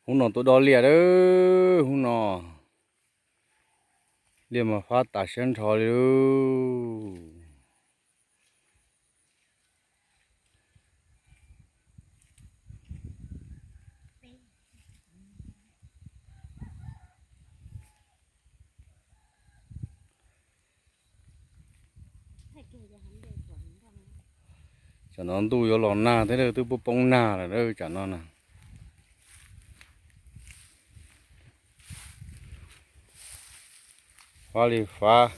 Hnub no tuaj dob liaj lawm, hnub no liaj mas fab tas siab nrho li lauj. Tsam no ntuj yuav los nag thiab, twb poob poob nag lawm tsam no na. Fab li fab.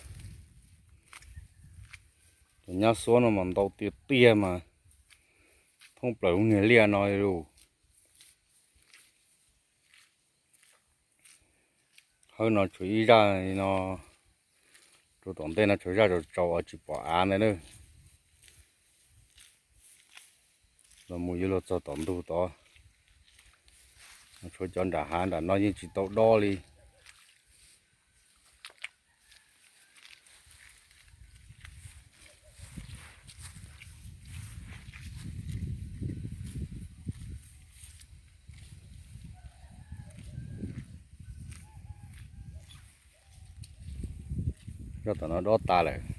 Cov nyab xuab no mas ntau tiag tiag mas thoob plaws lub niag liaj no li lauj. Hawb no tshuav ib zaj no, rau tom ntej no tshuav zaj tsaus tsaus uas tsis pom av ntawd na. Los mus yuav luag txog tom ntug tod, tshuav cov nram hav nram no yeej tsis tau dob li. Zaj tom no dob tas lawm.